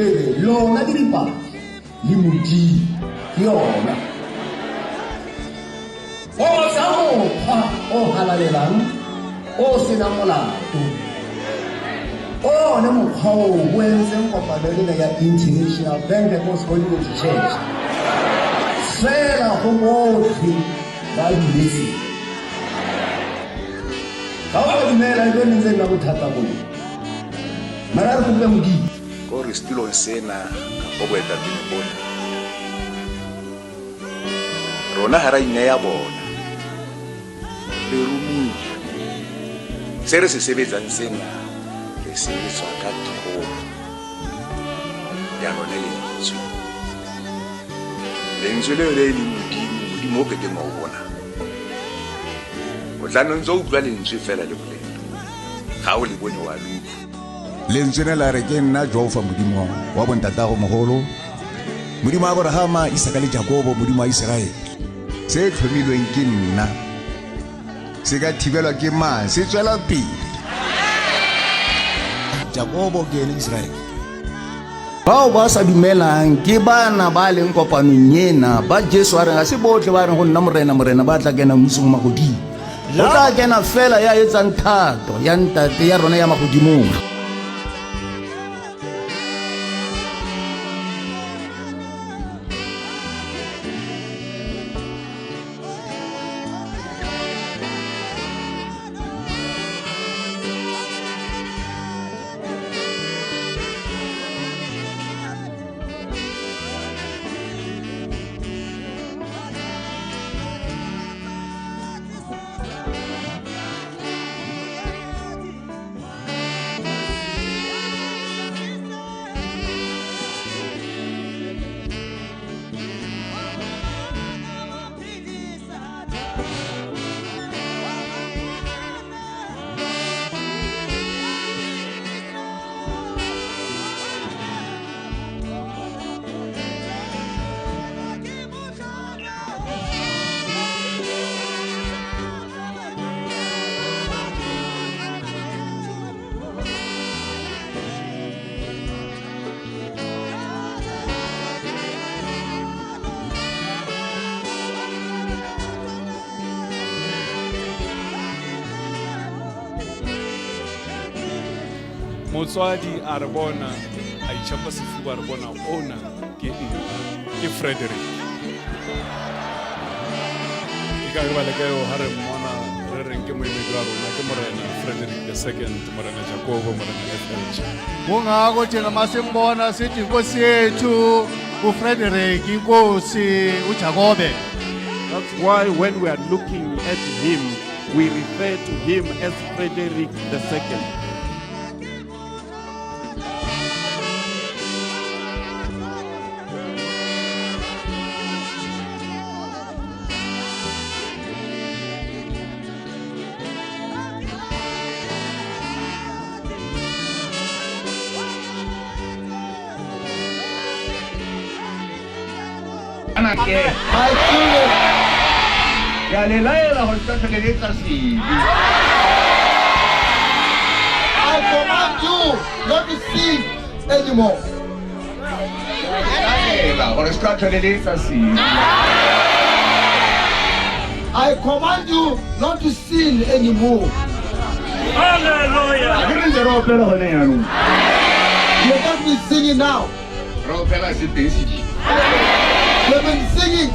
Le re lona le dipaki le Modimo ke yona. O tsa mokgwa o halalelang o senang molato. One mokgwa o o entseng kopano ena ya International Pentecost Holy Ghost Church. Fela go botlhe ba dumetseng. Ga o ka dumela e tlo ntse nna bothata bone. Mara re kope Modimo. Ko re setulong sena kapo boetapele bona. Rona ha ra ineya bona. Re romilwe. Se re se sebetsang sena re se etswa ka thomo ya lone lentswe. Lentswe leo le leng Modimo, Modimo o ke keng wa o bona. O tla nne o ntse o utlwa lentswe fela le bolela. Ga o le bone wa le utlwa. Lentswe ne la re ke nna Jehofa Modimo wa bontatago mogolo, Modimo wa Aborahama, Isaka le Jakobo, Modimo wa Iseraele. Se tlhomilweng ke nna se ka thibelwa ke mang? Se tswela pele. Jakobo ke ene Iseraele. Bao ba sa dumelang ke bana ba leng kopanong ena ba Jesu a reng ga se botlhe ba reng go nna Morena, Morena ba tla kena mmusong wa magodimo. Go tla kena fela ya etsang thato ya Ntate ya rona ya magodimong. Motswadi a re bona a itšhapa sefuba a re bona ona ke nna ke Frederick. Ke ka lebaka ka eo ha re mmona re reng ke moemedi wa rona ke Morena Frederick the Second, Morena Jakobo, Morena FLG. Kungako thina masimbona sithi inkosi yethu uFrederick inkosi uJakobe. That's why when we are looking at him, we refer to him as Frederick the Second. My children, ke a le laela gore se ka tlhole le etsa sebe. I command you not to sin anymore. Laela gore se ka tlhole le etsa sebe. I command you not to sin anymore. A ke re ntse re opela gone jaanong. You must be singing now. Re opela se teng se di. We've been singing.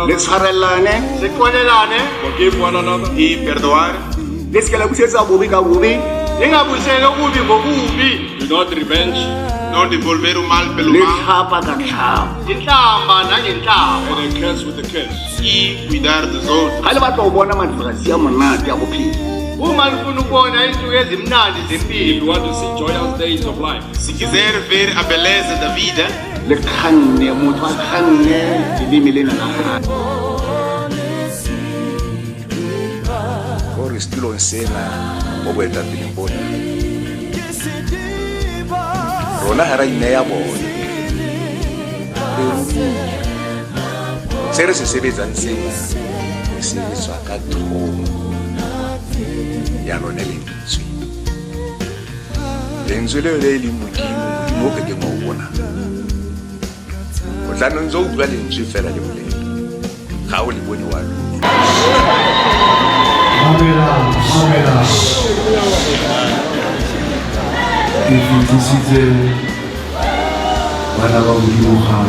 Le tshwarelane. Sixolelane. Forgive one another. E perdoar. Le se ke la busetsa bobe ka bobe. Ningabuyiseli okubi ngokubi. Do not revenge. Não devolver o mal pelo Le mal. tlhapa ka tlhapa. Inhlamba nangenhlamba. And a curse with a curse. E cuidar dos outros. Ga le batla go bona matsatsi a monate a bophelo. Uma nifuna ukubona izinsuku ezimnandi If zempilo. you want to see joyous days of life, Se quiser ver a beleza da vida, Le kganne motho a kganne leleme lena la gae. Gore setulong sena mo boetapeleng bona, rona ga ra ineya bona, re romile. Se re se sebetsang sena re se etswa ka thomo ya lone lentswe. Lentswe leo le e leng Modimo, Modimo o ke keng wa o bona. O tla nne o ntse o utlwa lentswe fela le bolela, ga o le bone wa le utlwa. Mamela, mamela. Ke fetisitse bana ba Modimo gae.